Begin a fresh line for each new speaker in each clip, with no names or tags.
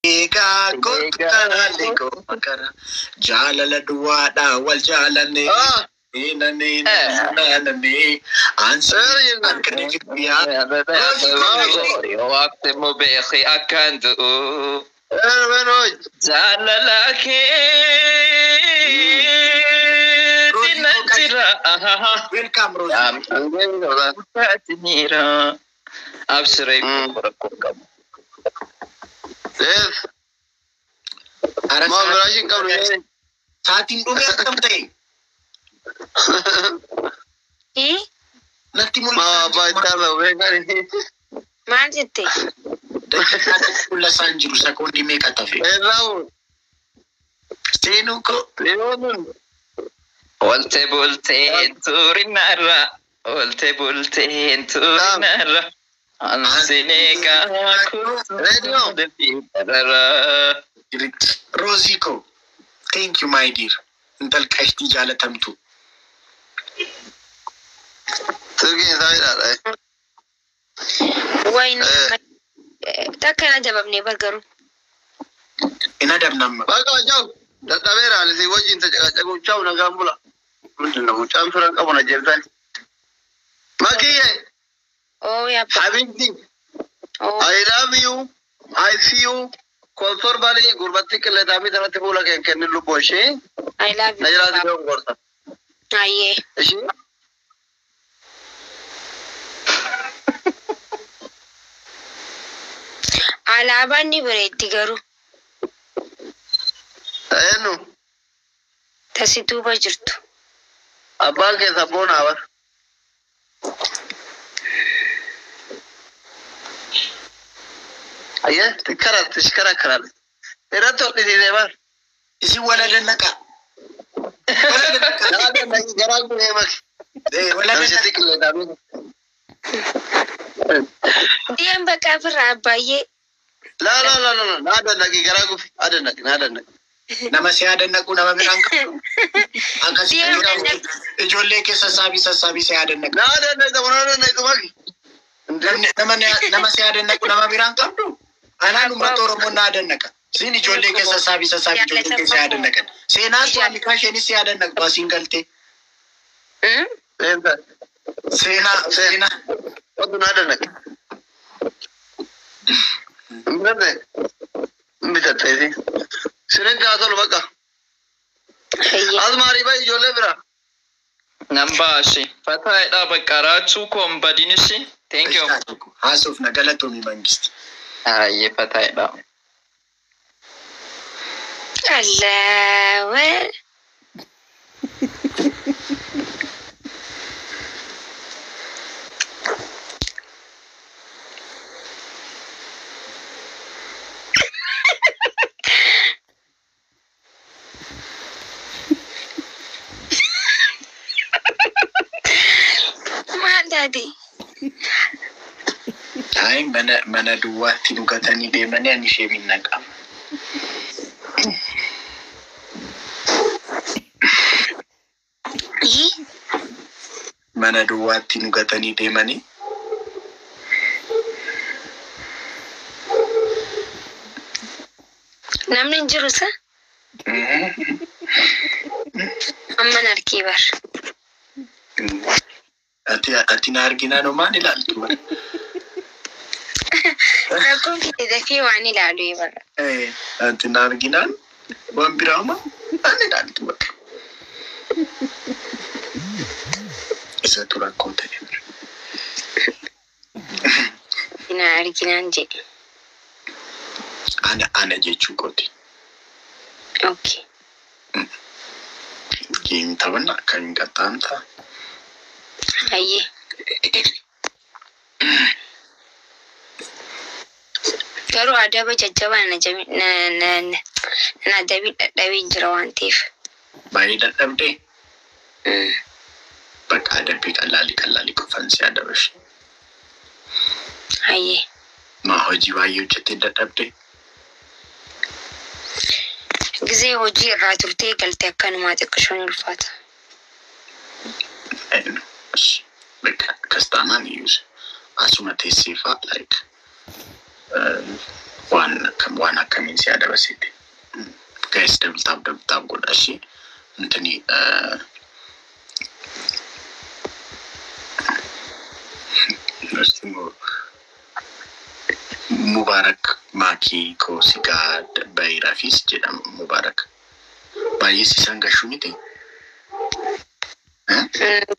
Egaa kootu karaalee koo kara jaalala duwwaadhaa wal jaalanne. Nane nane ansi harka guyyaa.
Waqti mubeeki akkan du'u. Jaalala keetti nan jira.
Welcome, Rosie.
Abshiree rakkoo qabu.
Ara sa'aatiin dhume akkam ta'e? Natti mul'ata.
Maal jette?
Daqiiqaa fuula isaan jiru sekoondii meeqa tafe? Seenuu koo.
Olte bultee turinarra. Olte bultee turinarra. Ansinee kutuu
Roosii koo. Thank you, my dear. Intal qashtii jaalatamtu.
Wayne takka na adabamne bar garuu.
In adabnamma.
Dadhabeera ani si wajjin tacaqacaqu chaw nagaan bula. ምንድን ነው? Mucaan firan qabu na jeertan. Makiye.
Oo yaabba.
Habibti.
Oo.
I love you. I see you. Konsor balee gurbatti qilleexaamii sanatti fuula kee kennin lubbuu ishee.
I love
Na
you.
jalaa si gorsa.
Ayyee.
Ishee.
Alaabaan ni bareeddi garuu.
Eenyu?
Tasi duuba jirtu.
Abbaan kee sabboonaa bar. Ayyee tikkara tishkara irratti hodhisiisee bar.
Isin wala dannaqa. Wala dannaqa.
Garaa dandaqi garaa guree maki.
Wala
Namichi
dannaqa.
qilleexaamii.
Deem bakka birraa baay'ee.
La la la la la naa dandaqi garaa gufi adannaqi naa dandaqi.
Nama si adannaqu nama biraan qabu. Akkasii
Deem dandaqi.
Ijoollee kee sassaabii sassaabii si adannaqu.
Naa dandaqi naa dandaqi maki.
Namni nama nama si adannaqu nama biraan qabdu. Anaan uummata Oromoo na adannaqa. Siin ijoollee kee sassaabii sassaabii ijoollee kee si adannaqan. Seenaan su'aalikaa isheenis si adannaqu asiin galtee. Seenaa seenaa.
Otu naa dandaqi. Mbete bitatteeti. Sinitti haa tolu bakka.
Ayyee.
Asmaarii bahi ijoollee bira.
Nan baashi. Fataayidha bakka raachuu koon badinishi. Thank you.
Haasofna galatoomi mangisti.
Ayyee fataayidha.
Allaa. Maal taate?
Ay, mana duwwaatti dhugatanii deemanii ani ishee minnaqa.
Ii?
Mana duwwaatti dhugatanii deemanii.
Namni hin jiru sa? Amman arkee bar.
Ati na arginaan homaan ilaaltu bara.
Rakkoon kee dafee waan ilaalu bara.
Ati na arginaan waan biraa homaa waan ilaaltu bara. Isatu rakkoo ta'e bara.
Na arginaan jedhe.
Ana jechuu kooti.
Okay.
Game taphanna akkamiin qaxxaamta?
Ayyee. Garuu adaba jajjabaa na jabi na na na na adabii dadhabee jira waan ta'eef.
Baay'ee dadhabdee? Bakka adabbii qallaalii qallaalii qofaan si adabashi.
Ayyee.
Maa hojii baay'ee hojjettee dadhabdee?
Gizee hojii irraa turtee galte akkanumaa xiqqishoon ulfaata.
Bakka akkas taanaan iyyuu asuma teessee fa'aa like waan akkam waan akkamiin Maaliin si adabasiiti? Guys, double tap, double tap godha ishee. Intini Mubaarak maakii koo sigaa bayiraafis jedhama Mubaarak. Baay'ee siisaan gashuu miti.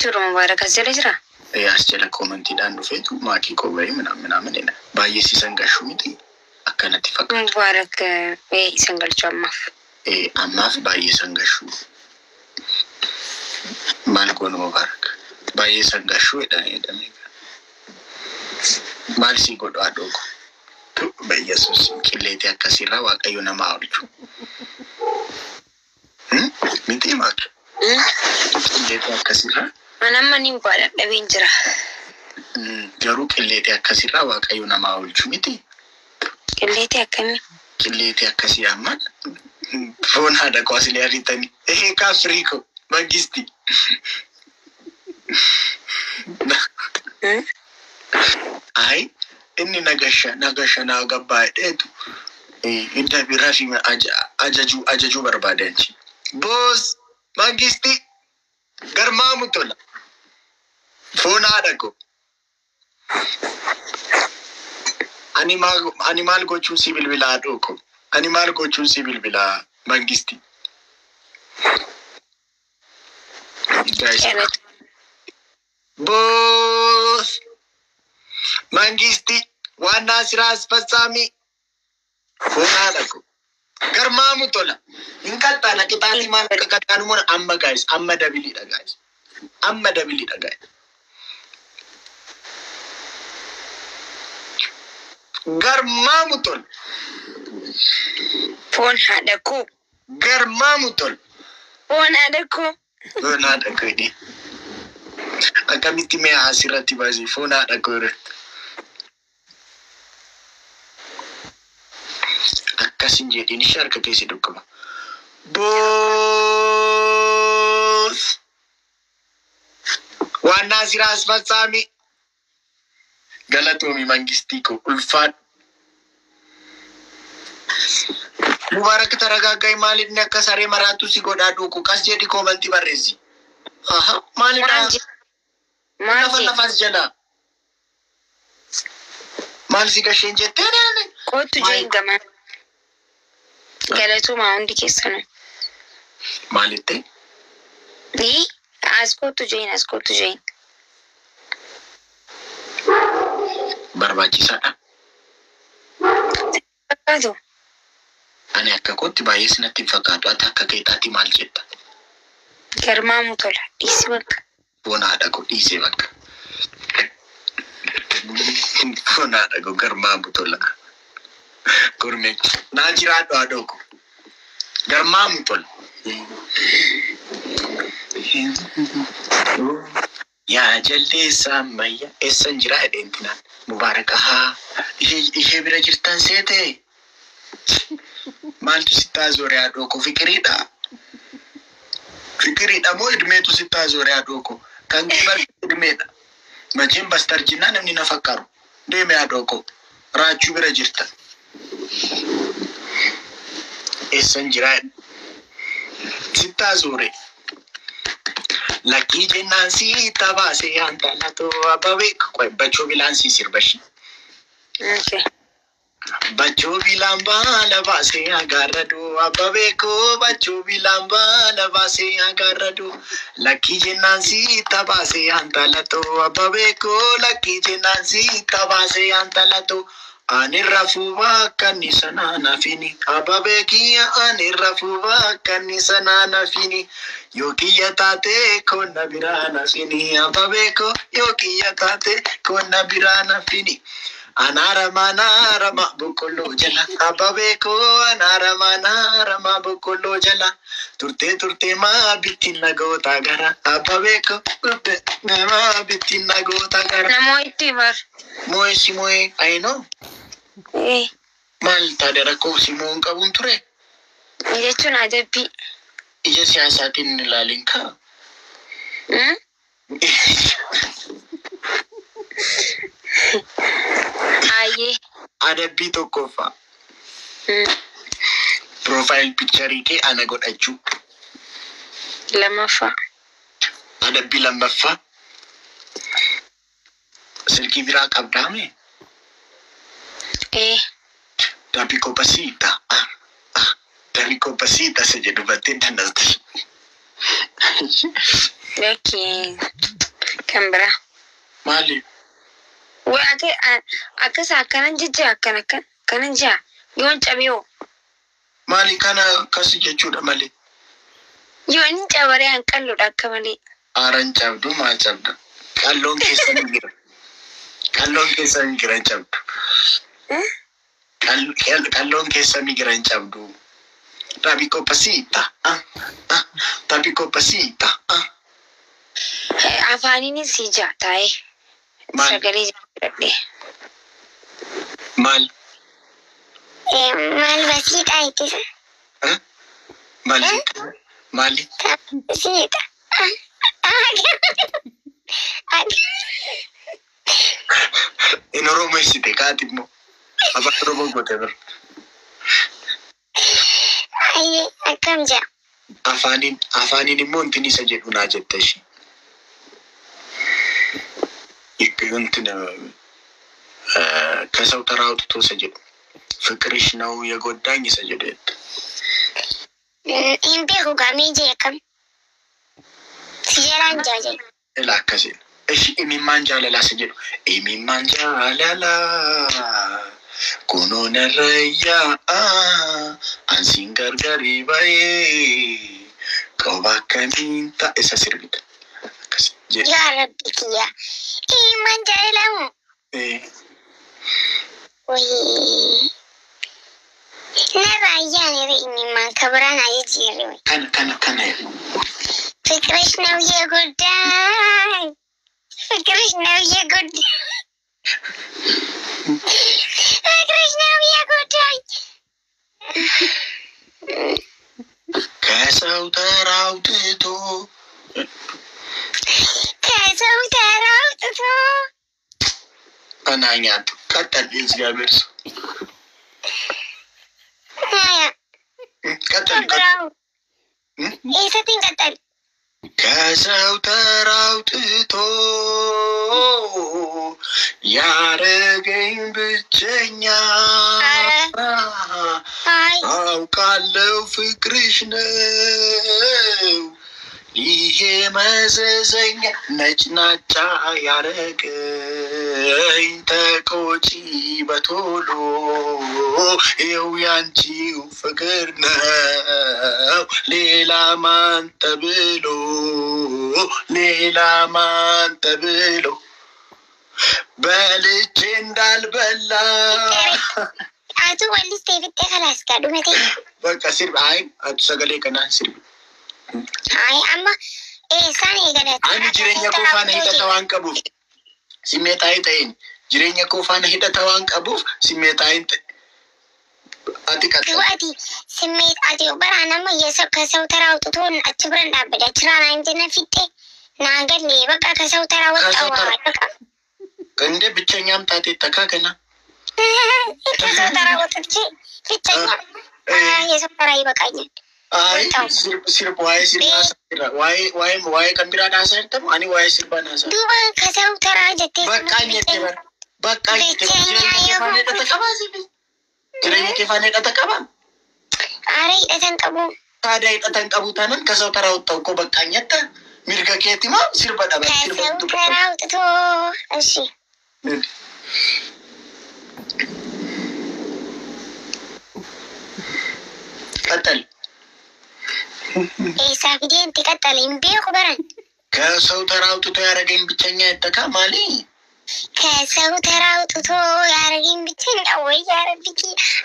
Jiru Mubaarak as jala jira.
As jala koomentiidhaan dhufeetu maakii koo bahee minaan minaamin jedha. Baay'ee siisaan gashuu miti. Akkanatti fakkaata.
Mubaarak isan galchuu ammaaf.
Ammaaf baay'ee san gashuu. Maal goonu Mubaarak? Baay'ee san gashuu jedhamee. Maal si godhu haadhoo koo? Yesus qilleetii akkasiirraa Waaqayyo namaa oolchu. Miti maak? Qilleetii akkasiirraa.
Ani amma niin bu'aa dadhabeen jira.
Garuu qilleetii akkasiirraa Waaqayyo namaa oolchu miti.
Qilleetii akkamii?
Qilleetii akkasii amma foon haadha koo asilee ariitanii. Ehee kaafirii koo mangisti. Ayi inni nagasha nagasha naa gabbaa jedheetu inda biraa fi ajajuu barbaadanchi. Boos mangisti garmaamu tola. Foon haadha koo. Ani maal gochuun si bilbilaa haadhoo koo? Ani maal gochuun si bilbilaa mangisti? Guys. Boos mangisti ዋና ስራ አስፈጻሚ foon haadha koo. Garmaamu tola. Hin qaxxaana qixaatii maal akka qaxxaanu moo amma guys, amma dabiliidha guys. Amma dabiliidha guys. Garmaamu tola.
Foon haadha koo.
Garmaamu tola.
Foon haadha koo.
Foon haadha koo jedhee. Akkamitti mi'a asirratti baasee foon haadha koo irratti. Akkasin jedhiin ishee harka keessa dhukkuba. Boos ዋና ስራ አስፈጻሚ galatoomi mangistii koo ulfaadhu. Mubaarak ተረጋጋይ maaliif akka saree maraatu si godhaa dhuuku qas jedhi koomantii barreessi. Aha maalidha?
Maal
Lafa
jedhi?
lafas jala. Maal si gasheen jettee naani?
Kootu jeen gamaa. Galatoomaa hundi keessanuu.
Maalitti?
Ni as kootu jeen, as kootu jeen.
Barbaachisaadha.
Fakkaatu.
Ani akka kootti baay'ee sinatti hin fakkaatu. Ati akka keexaatti maal jetta?
Garmaamu tola. Dhiisi bakka.
Foon haadha koo dhiisee bakka. Foon haadha koo garmaamu tola. Gurmee naa jiraadhu haadhoo koo. Garmaamu tola. Yaa jaldeessa ammayyaa eessan jiraa jedheentinaan. Mubaarak ahaa ishee bira jirtan seete. Maaltu sitti haasore haadhoo koo fikiriidha? Fikiriidha moo idmeetu sitti haasore haadhoo koo? Kan kee bar idmeedha. Machiin bastarjinnaa namni na fakkaaru. Deeme haadhoo koo. Raachuu bira jirta. Eessan jiraa sitti haasore. Lakkii jennaan sitta baasee hantalatoo ababee bachoo bilaan si sirbashi.
Okay.
Bachoo bilaan baala baasee agarraduu ababee koo bachoo bilaan baala baasee agarraduu lakkii jennaan sitta baasee hantalatoo ababee koo lakkii jennaan sitta baasee hantalatoo ani rafuu bakka inni sanaa nafini ababee kiyya ani rafuu bakka inni sanaa nafini yoo kiyya taate konna biraa nafini ababee koo yoo kiyya taate konna biraa nafini. Anaarama anaarama boqqolloo jala ababee koo anaarama anaarama boqqolloo jala turtee turtee maa bittin nagoota gara ababee koo turtee maa bittin nagoota gara.
Namoo itti bar.
Moo'ee si moo'ee ayinoo
Eh,
maal taate rakkoo si moo'uun qabuun ture
jechuun adabbii.
Ija siyaasaatiin hin ilaalin kaa.
Hmm? Hayyee.
Adabbii tokkoffaa. Profile picture kee ana godhachuu.
Lammaffaa.
Adabbii lammaffaa. Silkii biraa qabdaame?
Ee.
Dabii kopasiita. Ah, ah. Dabii kopasiita isa jedhu battee dandasti.
Lakkii kan biraa.
Maali?
Way ati akkas akkanan jejja akkan akkan akkanan jaa yoon cabee hoo.
Maali kana akkas jechuudha malee.
Yoo inni cabaree an qalloodha akka malee.
Aaran cabdu maal cabdu? Qalloon keessa ni jira. Qalloon keessa ni jira hin cabdu. Qalloon keessa ni jira hin cabdu. Dabii kopasiita. Ah, ah. Dabii kopasiita. Ah.
Afaaniin si jaa taa'ee.
Maal?
Sagalee jaa.
Maal?
Maal basiidha ittisa.
Eh? Maali? Maali?
Basiidha.
In Oromeessite kaati immoo. Afaan Oromoo goote bira.
Ayyee akkam jaa.
Afaaniin immoo intin isa jedhu naa jette ishee. እንትን ከሰው ተራ አውጥቶ isa jedhu ፍቅርሽ ነው የጎዳኝ isa jedhu jette.
Hin beeku gaamee jee akkam. Si jalaan jaa jedhu.
Ila akkasiin. Ishi imimmaan jaalalaa isa jedhu. Imimmaan jaalalaa kunoo narra ansiin gargari ba'ee qoba akkamiin ta'a isa sirbita. Akkas jedhe.
Yaa Rabbi kiyya. Imimmaan jaalalaa moo?
Eh,
Wayii. Narraa ayyaana imimmaan kabiraan ajajjiirre.
Kana kana kana.
ፍቅርሽ ነው የጎዳኝ፣ ፍቅርሽ ነው የጎዳኝ፣ ፍቅርሽ ነው የጎዳኝ።
ከሰው ተራ አውጥቶ
ከሰው ተራ አውጥቶ
አናኛቱ ቀጠል። የእግዚአብሔር ሰው ቀጠል ቀጠል።
ብራው ይሰትን ቀጠል።
ከሰው ተራ አውጥቶ ያረገኝ ብቸኛ
አይ
አውቃለው ፍቅርሽ ነው ይሄ መዘዘኛ ነጭናጫ ያረገኝ ተቆጪ በቶሎ ይኸው ያንቺው ፍቅር ነው ሌላ ማን ተብሎ ሌላ ማን ተብሎ በልቼ እንዳልበላ
Atu wallistee fixxee kalaas gaa dhumate.
በቃ sirbi አይ atu sagalee kanaan sirbi.
Ay amma eessaan eegalata?
Ani jireenya koo faana hidhata waan qabuuf simmeetaa'ii ta'een jireenya koo faana hidhata waan qabuuf simmeetaa'ii ta'e. Ati qaxxa.
Ati ስሜት ati bara nama የሰው ከሰው ተራ አውጥቶ achi biran dhaabbate achirraa naa himte na fixxe naa galle በቃ ከሰው ተራ ወጣው
ከሰው ተራ
በቃ
እንደ ብቸኛም ጣቴ ተካከና
ከሰው ተራ ወጥቼ ብቸኛ የሰው ተራ ይበቃኛል።
አይ sirba waa'ee sirbaa waa'ee waa'ee waa'ee kan biraa haasaa jirtamu ani waa'ee sirbaa haasaa.
Duuba ከሰው ተራ jettee
Baqqaan jette bara. Baqqaan jette jireenya kee faana hidhata qabaa sirbi. Jireenya kee faana hidhata qabaa.
አረ hidhatan qabu.
Aadaa hidhata hin qabu taanaan ከሰው ተራ ወጣው እኮ በቃኝ jetta mirga keetima sirba dhaba sirba
ከሰው ተራ አውጥቶ እሺ
ቀጠል።
Eessaa fidee itti qaxxale hin beeku baran.
ከሰው ተራ አውጥቶ ያደረገኝ ብቸኛ የተካ ማሊ
ከሰው ተራ አውጥቶ ያደረገኝ ብቸኛ ወይ ያረብኪ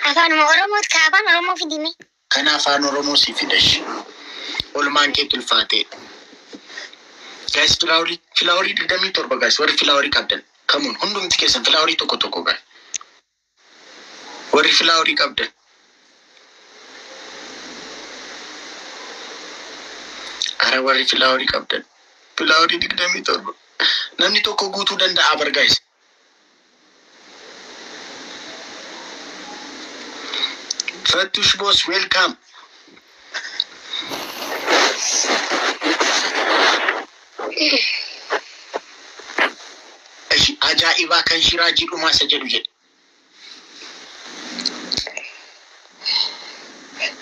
afaan Oromoot ka afaan Oromoo fidime.
Kana afaan Oromoo si fidesh olmaan kee tulfaatee. Guys, flowerii 27 guys, warri flowerii qabdan kamuun hundumti keessan flowerii tokko tokko guys, warri flowerii qabdan ara warri flowerii qabdan flowerii 27 namni tokko guutuu danda'a bar guys. Fattush boss, welcome. Ishi ajaa'ibaa kan shiraa jidhumaa isa jedhu jedhe.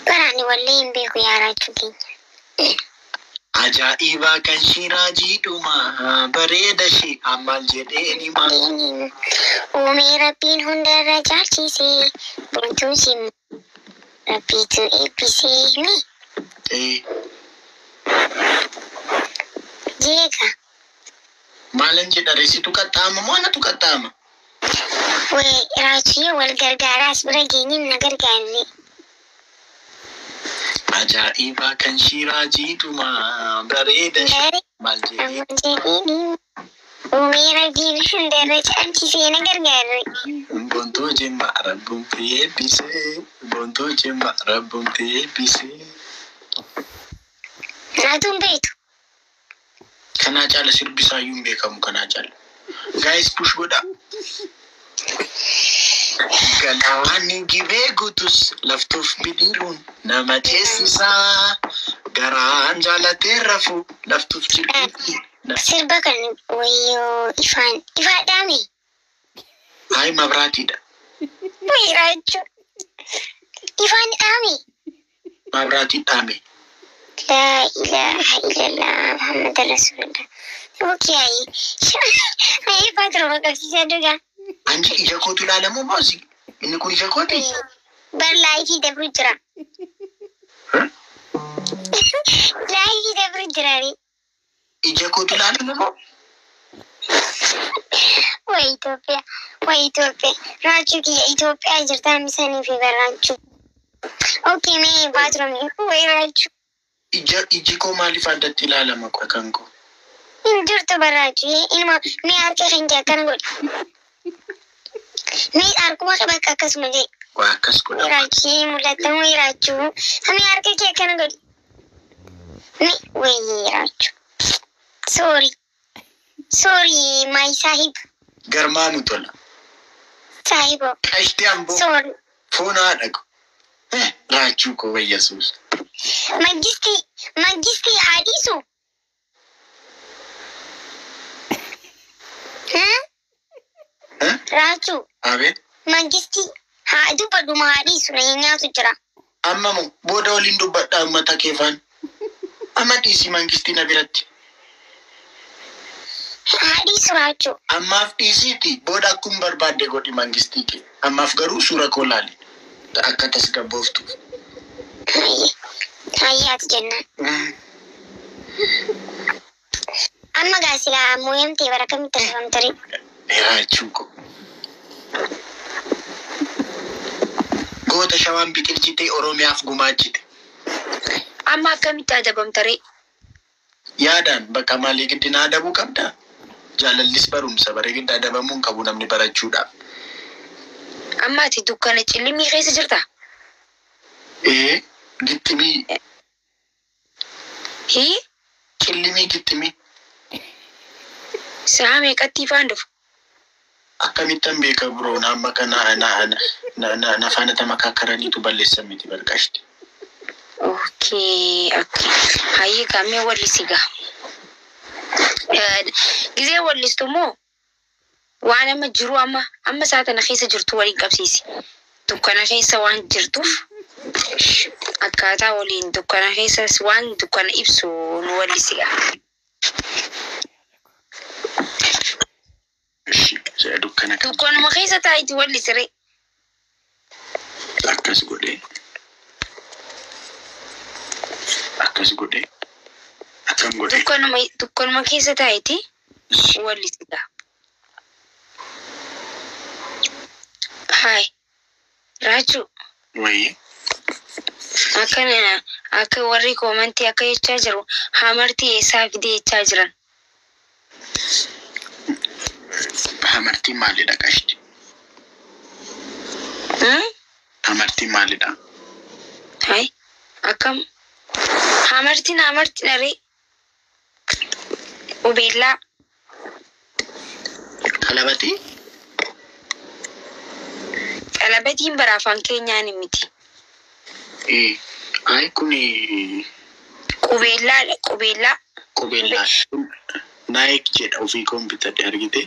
Baraani wallee hin beeku yaa Raachuu keenya.
Ajaa'ibaa kan shiraa jidhumaa bareeda ishee ammaal jedheen himaa.
Uumee Rabbiin hundarra caalchisee bontuu si Rabbiitu eebbisee mi
Eh,
jeeka.
Maalan jedha reessitu qaxxaama moo anatu qaxxaama?
Wee Raachuu wal gargaaraa as bira geenyeen na gargaarre.
Ajaa'ibaa kan shiraa jidhumaa bareeda ishee
Bare
maal jedhee.
amma jedheen uumee Rabbiin hundarra caalchisee na gargaarre.
Bontuu jimma rabbumti eebbisee. Bontuu jimma rabbumti eebbisee.
Naatuun beektu.
Kanaa caala sirbisaayyuu hin beekamu kanaa caala. Guys, push godha. Galaanni gibee guutus laftuuf bidiruun nama ceesisaa. Garaan jaalatee rafu laftuuf jirbiin.
Sirba kan wayyoo ifaan ifaadhaame.
Hayi mabraatiidha.
Wayii Raachuu. Ifaan dhaame.
Mabraatiin dhaame.
La ilaha illallah Muhammad Rasulullah. Okay, ayi. Ayi faatuma qabsiisaa dhugaa.
Anji ija kootu ilaalamu moosi? Inni kun ija kooti?
Bar laayifii dabru jira. Laayifii dabru jira.
Ija kootu ilaalamu moo?
Way Itoophiyaa. Way Itoophiyaa. Raachuu kiyya Itoophiyaa jirtaa misanii fi barraachuu. Okay, mee baatuma way Raachuu.
Ija iji koo maaliif addatti ilaalama qoe kan koo?
Hin jirtu barraachuu. Ilma mee harka kan kee akkana godhi. Mee harkuma bakka akkasuma jedhi.
Waa akkas godha.
Raachuu mul'ata way Raachuu. Mee harka kee akkana godhi. Mee way Raachuu. Sorry. Sorry, my sahib.
Garmaanu tola.
Sahibo.
Qashti amboo
Sorry.
foon haadha ko. Raachuu koo wayyasuus.
Mangisti, Mangisti haadhiisu.
Eh?
Raachuu.
Abeet.
Mangisti haa dubbadhuma haadhiisu na nyaatu jira.
Amma moo booda waliin dubbadhaa uummata keefaan. Amma dhiisii mangistii na biratti.
Haadhiisu Raachuu.
Ammaaf dhiisiiti booda akkuma barbaadde godhi mangistii kee. Ammaaf garuu suura koo laali. Akka tasgabbooftuuf.
Hayyee. Hayyee ati jennaan. Amma gaa silaa mooyamtee bara kamitti argamtare?
Raachuu koo. Goota shawaan biqilchitee Oromiyaaf gumaachite.
Amma akkamitti adabamtare?
Yaadaan bakka maalii giddina adabuu qabdaa? Jaalallis barumsa baree gidda adabamuu hin qabu namni barachuudhaaf.
Amma ati dukkana cillimii keessa jirtaa?
Ee gittimii
Hii?
cillimii gittimii
Sa'a meeqatti ifaan dhufu?
Akkamittan beeka biroo na amma kana na na na na faana tamakaakaraniitu balleessan miti barqashti.
Okay, okay. Hayyee gammee wallisi gaa. Gizee wallistu immoo waan amma jiru amma amma isaa tana keessa jirtu waliin qabsiisi. Dukkana keessa waan jirtuuf akkaataa waliin dukkana keessa waan dukkana ibsu nu wallisi gaa.
Ishi dukkana kan
Dukkanuma keessa taa'itti wallisi ree.
Akkas godhee akkas godhee akkam godhee.
Dukkanuma dukkanuma keessa taa'itti wallisi gaa. Haay. Raachuu.
Wayii.
Akkana akka warri koomantii akka jechaa jiru hamartii eessaa fidee jechaa jiran.
Hamartiin maalidha qashti?
Hmm?
Hamartiin maalidha?
Haay. Akkam hamartiin hamartiin aree qubeellaa.
Qalabatii?
Qalabatiin bara afaan keenyaan miti.
Ay, kuni
Qubeellaadha qubeellaa.
Qubeellaa. Nike jedha, ofii koon bitadhe, argite.